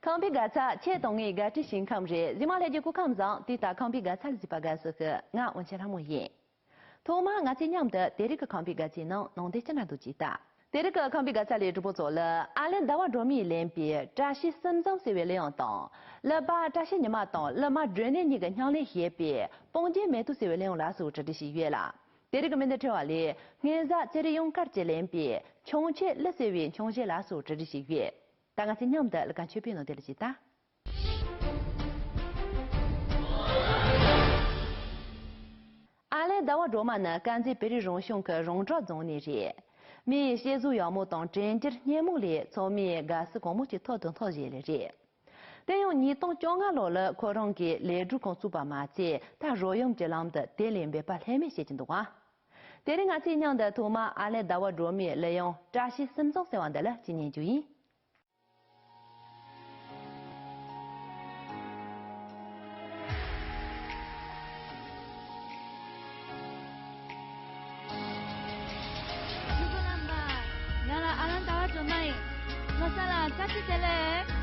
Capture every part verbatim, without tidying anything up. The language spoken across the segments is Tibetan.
ཁང་པའི་དགའ་ཚལ་ཁྱེད་དང་ངའི་དགའ་སྤྲོའི་ཞིང་ཁམས་རེད། གཟིགས་མོ་ལྷན་རྒྱས་སྐུ་ཁམས་བཟང་། དེ་ལྟར་ཁང་པའི་དགའ་ཚལ་གཟིགས་པར་དགའ་བསུ་ཞུ། ང་དབང་ཆེན་ལྷ་མོ་ཡིན། ཐོག་མར་ང་ཚོས་མཉམ་དུ་དེ་རིང་གི་ཁང་པའི་དགའ་ཚལ་ནང་སྣང་དེ་ཅི་འདྲ་འདུག་ཅེས་ལྟ། དེ་རིང་གི་ཁང་པའི་དགའ་ཚལ་ལས་གྲོགས་པོ་ཚོ་ལ་ཨ་ལན་ཟླ་བ་སྒྲོལ་མས་ལེན་པའི་བཀྲ་ཤིས་གསུམ་འཛོམས་ཟེར་བའི་གླུ་དབྱངས་དང་། གླུ་པ་བཀྲ་ཤིས་ཉི་མ་དང་གླུ་མ་སྒྲོན་ནེ་གཉིས་ཀྱིས་ཉམས་ལེན་བྱས་པའི་སྤུན་མཆེད་མེ་ཏོག་ཟེར་བའི་གླུ་དབྱངས་ལ་སོགས་གྲ་སྒྲིག་བྱས་ཡོད་ལ། དེ་རིང་གི་སྨོན་འདུན་འཁྲི་བ་ལས་སྔོན་བྱས་ཚེ་རིང་གཡུང་དཀར་གྱིས་ལེན་པའི་ཁྱུང་ཆེན་གླུ་ཟེར་བའི་ཁྱུང་ཆེན་ལ་སོགས་གྲ་སྒྲིག་བྱས་ཡོད། ད་ང་ཚོས་མཉམ་དུ་གླུ་ཁ་མཆོད་པའི་ནང་དེ་ལ་ཅིག་ལྟ། ཨ་ལན་ཟླ་བ་སྒྲོལ་མ་ནི་དཀར་མཛེས་བོད་རིགས་རང་སྐྱོང་ཁུལ་རོང་བྲག་རྫོང་ནས་རེད། མི་ཡི་བྱད་གཟུགས་ཡག་མོ་དང་དྲན་འཁྱེར་སྙན་མོ་ལས་ཚང་མས་དགའ་བསུ་གང་མང་ཅིག་ཐོབ་དང་འཐོབ་བཞིན་ཡོད་ལེ་རེད། དེ་ཡང་ཉིས་སྟོང་བཅོ་ལྔ་ལོ་ལ་ཁོ་རང་གིས་ལས་སྒྲུབ་ཁང་བཙུགས་པ་མ་ཚད་ད་རོལ་དབྱངས་ཀྱི་ལམ་དུ་དེ་ལས་འབད་པ་ལྷད་མེད་བྱེད་ཀྱིན་འདུག་ག། དེ་རིང་ང་ཚོས་མཉམ་དུ་ཐོག་མར་ཨ་ལན་ཟླ་བ་སྒྲོལ་མའི་གླུ་དབྱངས་བཀྲ་ཤིས་གསུམ་འཛོམས་ཟེར་བ་འདི་ལ་ཅིག་ཉན་རྒྱུ་ཡིན། ང་ལ་ཨ་ལན་ཟླ་བ་སྒྲོལ་མ་ཡིན། ལྷ་ས་ལ་བཀྲ་ཤིས་བདེ་ལེགས།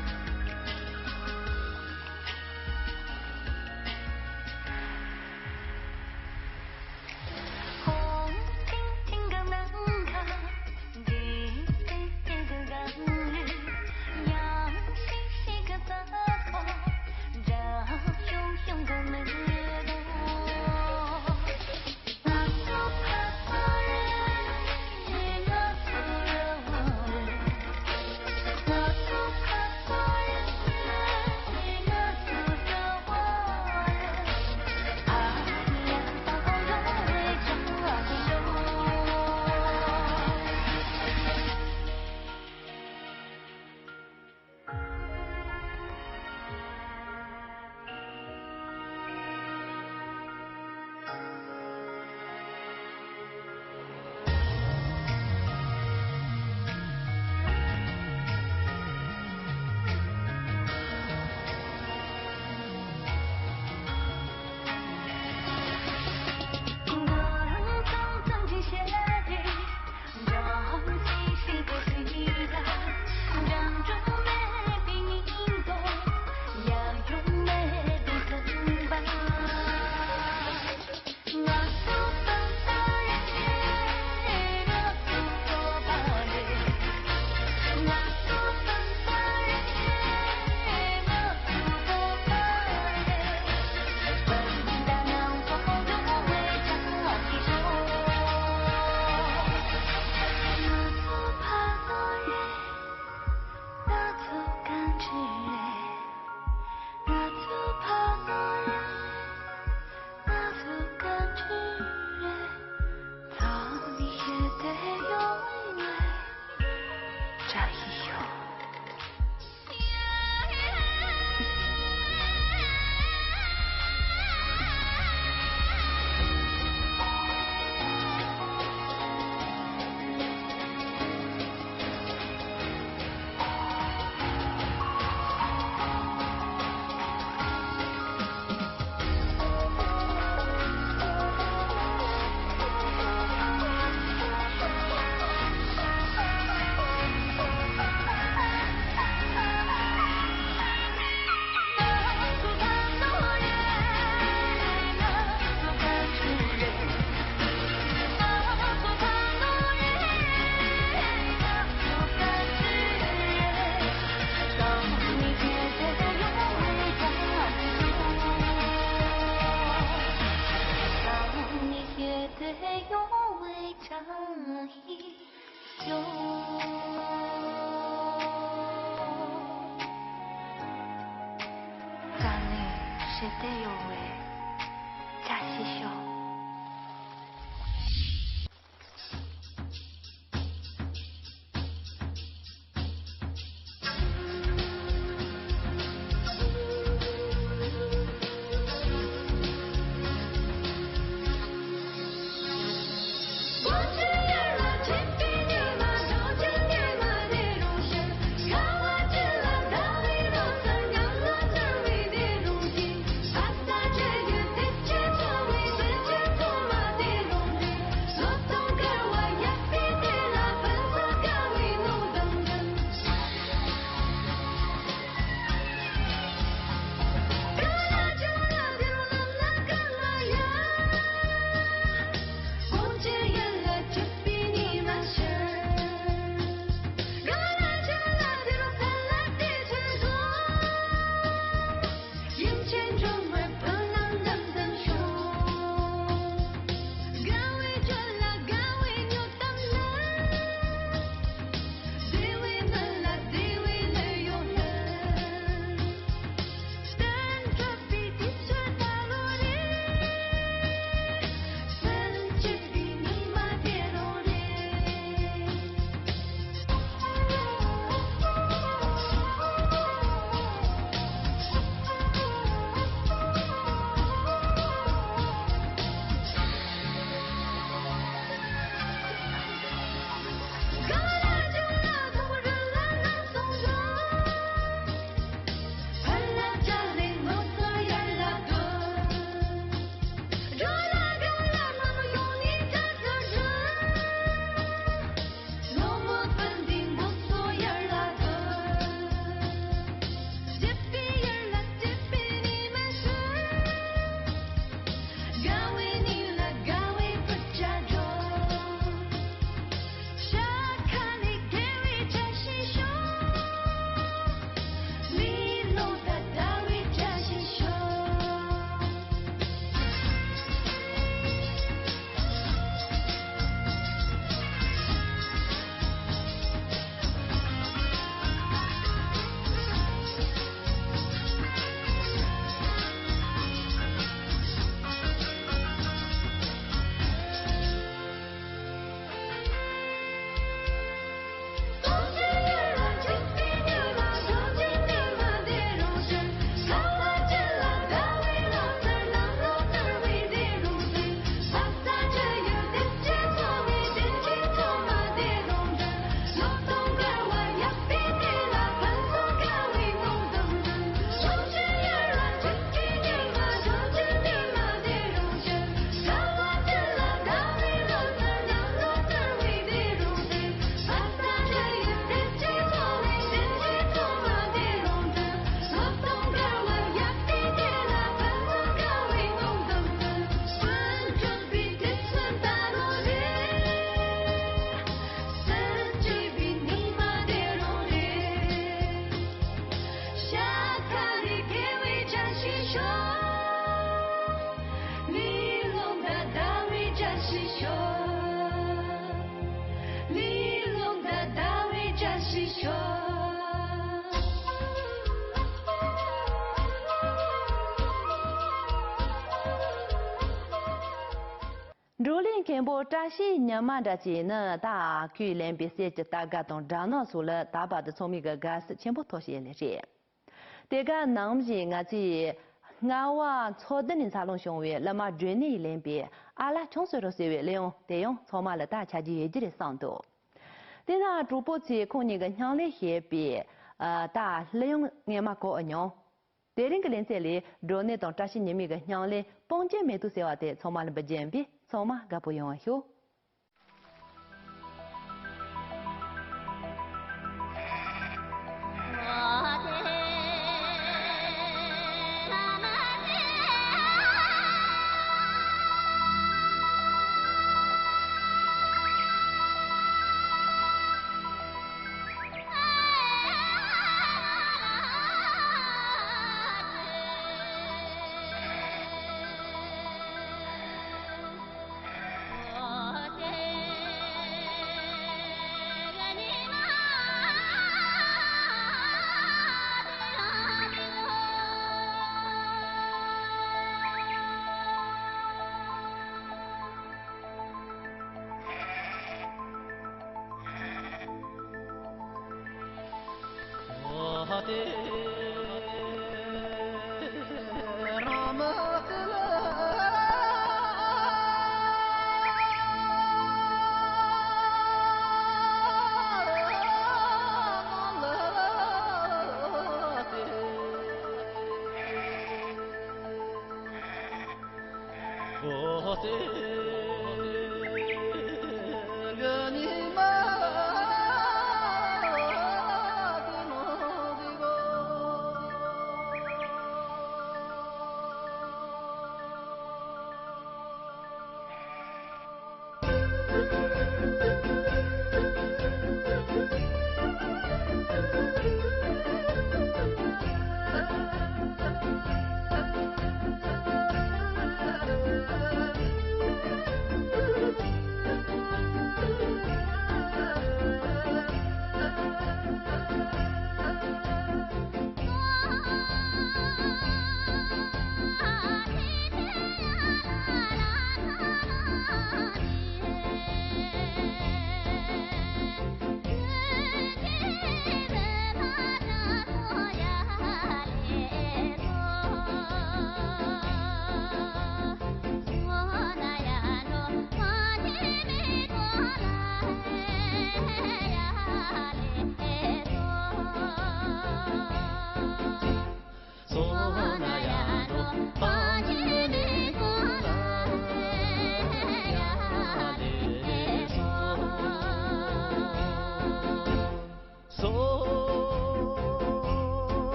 ད་ནི་ཞི་བདེ་ཡོང་བའི་བཀྲ་ཤིས་ཤོག། ཆེན་པོ་བཀྲ་ཤིས་ཉི་མ་འདྲ་ཅིག་ནི་ད་ཁོས་ལེན་པའི་གསེར་གྱི་རྟ་སྒ་དང་སྦྲ་ནག་སོགས་ལ་ད་བར་དུ་ཚང་མས་གི་དགའ་བསུ་ཆེན་པོ་ཐོབ་བཞིན་ཡོད་ལེ་རེད། དེ་ག་ནང་བཞིན་ང་ཚོས་རྔ་བ་མཚོ་རྡུལ་ནས་འཚར་ལོངས་བྱུང་བའི་གླུ་མ་སྒྲོན་ནས་ལེན་པའི་ཨ་ལ་ཁྱུང་སུ་རུ་ཟེར་བའི་གླུ་དབྱངས་དེ་ཡང་ཚང་མ་ལ་ད་ཆ་རྒྱུས་ཡོད་རྒྱུ་རེད་བསམ་འདུག་དེ་ན་གྲོགས་པོ་ཚོས་ཁོང་ཉིད་ཀྱི་སྙིང་ལས་བྱས་པའི་ཨ་ད་གླུ་དབྱངས་སྔས་མ་གོ་ཨ་མྱོང་། དེ་རིང་གི་ལེ་ཚན་ལས་སྒྲོན་ནེ་དང་བཀྲ་ཤིས་ཉི་མའི་གི་སྙིང་ལས་སྤང་རྒྱན་མེ་ཏོག་ཟེར་བ་དེ་ཚང་མ་ལ་འབུལ་རྒྱུ་ཡིན་པས་ཚང་མ་དགའ་པོ་ཡོང་བ་ཞུ།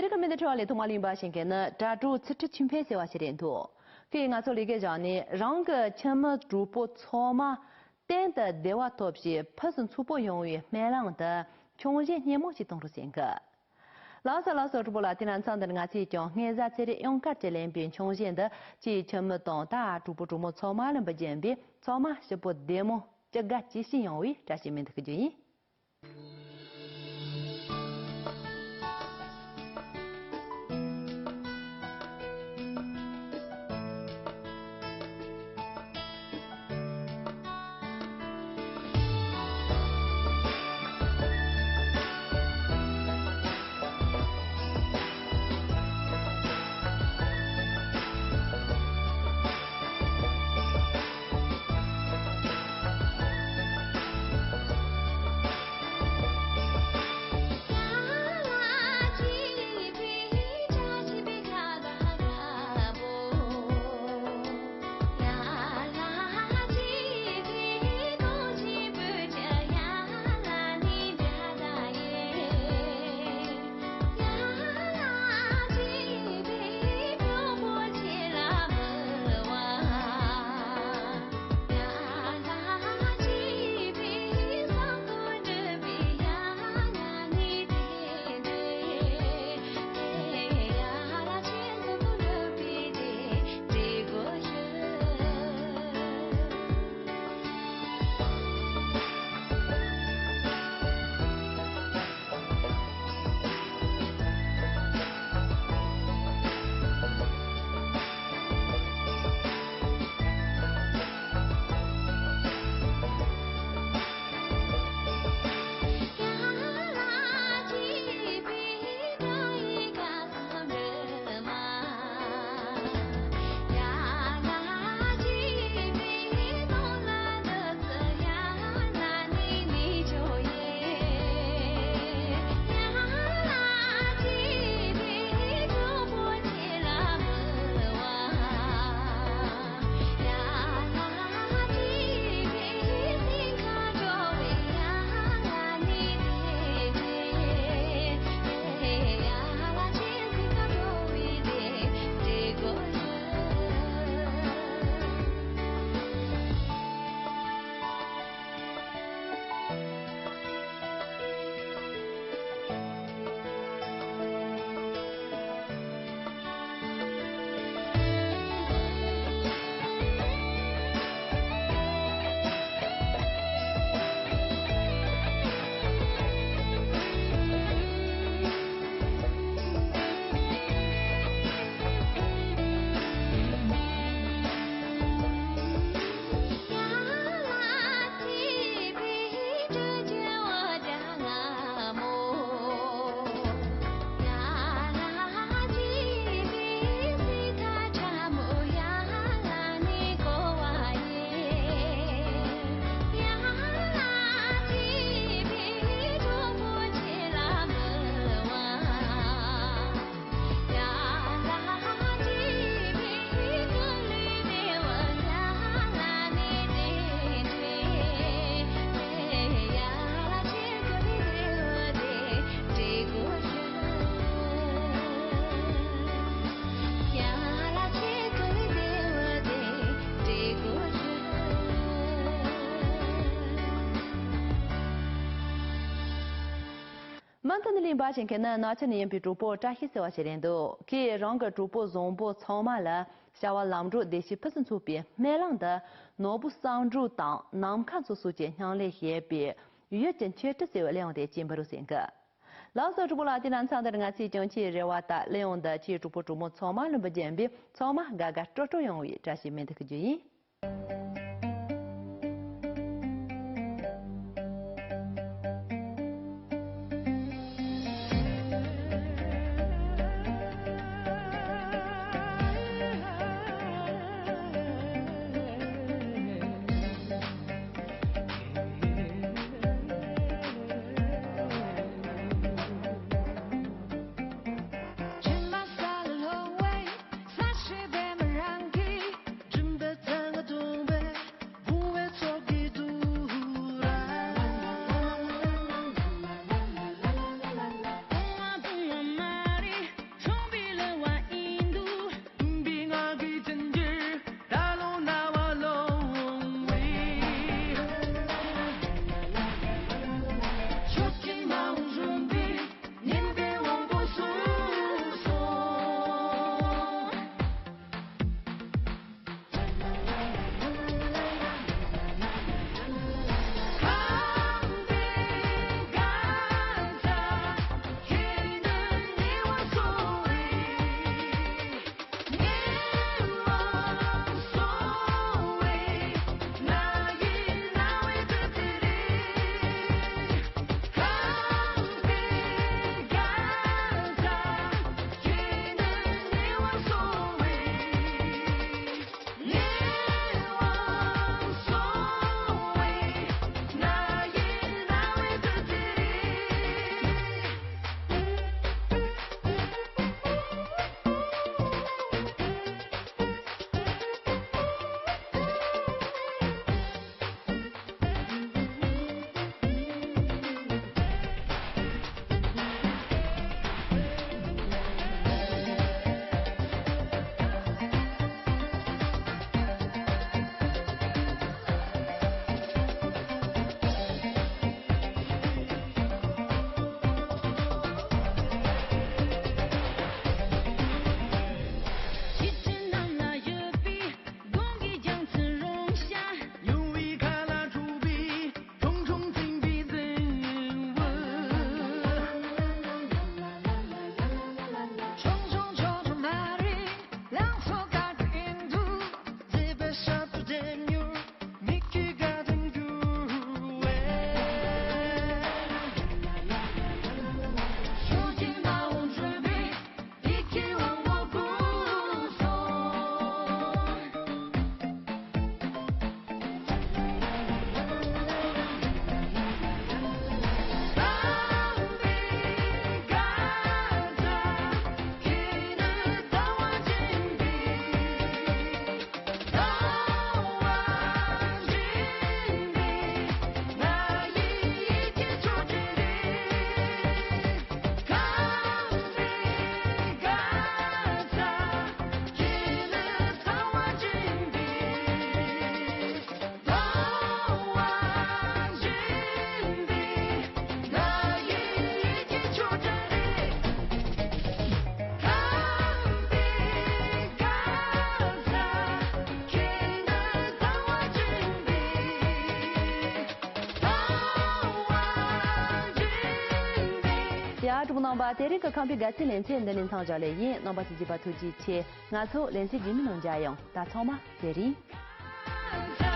དེ་རིང་གི་སྨན་དང་འཕྲོད་པའི་ལས་ཐོག་མར་གླེང་བ་ཞིག་གི་ནི་དྲ་གྲོགས་ཚུལ་ཁྲིམས་ཆོས་འཕེལ་ཟེར་བ་ཞིག་རེད་འདུག་ཁོས་ང་ཚོ་ལས་ཀ་བཞག་ནས་རང་གི་ཁྱིམ་མི་གྲོགས་པོ་ཚང་མ་གཏན་དུ་བདེ་བ་ཐོབ་ཞེས་ཕུན་སུམ་ཚོགས་པོ་ཡོང་བའི་སྨོན་ལམ་དུ་འཆར་གཞི་སྙན་མོ་ཞིག་གཏོང་རོགས་ཟེར་གི། ལགས་སོ་ལགས་སོ། གྲོགས་པོ་ལགས། དེ་ན་མཚམས་འདིར་ང་ཚོས་ཀྱང་སྔོན་བཟའ་ཚེ་རིང་གཡང་དཀར་གྱིས་ལེན་པའི་འཆར་གཞི་འདི་ཁྱེད་ཁྱིམ་མི་དང་ད་གྲོགས་པོ་གྲོགས་མོ་ཚང་མ་ལ་འབུལ་རྒྱུ་ཡིན་པས་ཚང་མ་སྐྱིད་པོ་བདེ་མོ་སྐྱིད་དགའ་སྐྱིད་ཤོས་ཡོང་བའི་བཀྲ་ཤིས་སྨོན་འདུན་ཞུ་རྒྱུ་ཡིན། མུ་མཐུད་ནས་གླེང་བ་ཞིག་གི་ནི་ནག་ཆུ་ནས་ཡིན་པའི་གྲོགས་པོ་བཀྲ་ཤིས་ཟེར་བ་ཞིག་རེད་འདུག་ཁོས་རང་གི་གྲོགས་པོ་བཟང་པོ་ཚང་མ་ལ་བྱ་བ་ལམ་འགྲོ་བདེ་སྐྱིད་ཕུན་སུམ་ཚོགས་པའི་སྨོན་ལམ་དུ་ནོར་བུ་བསམ་གྲུབ་དང་ནམ་མཁའ་མཚོ་སོགས་ཀྱི་སྙིང་ལས་བྱས་པའི་ཡུལ་གྱི་མཆོད་ཁྲི་ཟེར་བའི་གླུ་དབྱངས་དེ་ཅིག་འབུལ་རོགས་ཟེར་གི། ལགས་སོ་གྲོགས་པོ་ལགས། དེ་ན་མཚམས་འདིར་ང་ཚོས་ཀྱང་ཁྱེད་རེ་བ་དང་གླུ་དབྱངས་འདི་ཁྱེད་གྲོགས་པོ་གྲོགས་མོ་ཚང་མ་ལ་འབུལ་རྒྱུ་ཡིན་པས་ཚང་མ་དགའ་དགའ་སྤྲོ་སྤྲོ་ཡོང་བའི་བཀྲ་ཤིས་སྨོན་འདུན་ཞུ་རྒྱུ་ཡིན། ཡ། གྲུབ་རྣམ་པ། དེ་རིང་གི་ཁམས་པའི་དགའ་ཚལ་ལེ་ཚན་འདི་ནས་མཚམས་འཇོག་ལེ་ཡིན། རྣམ་པ་ཚོས་གཟིགས་པ་ཐུགས་རྗེ་ཆེ། ང་ཚོ་ལེ་ཚན་རྗེས་མའི་ནང་མཇལ་ཡོང་། ད་ཚང་མ་དེ་རིང་།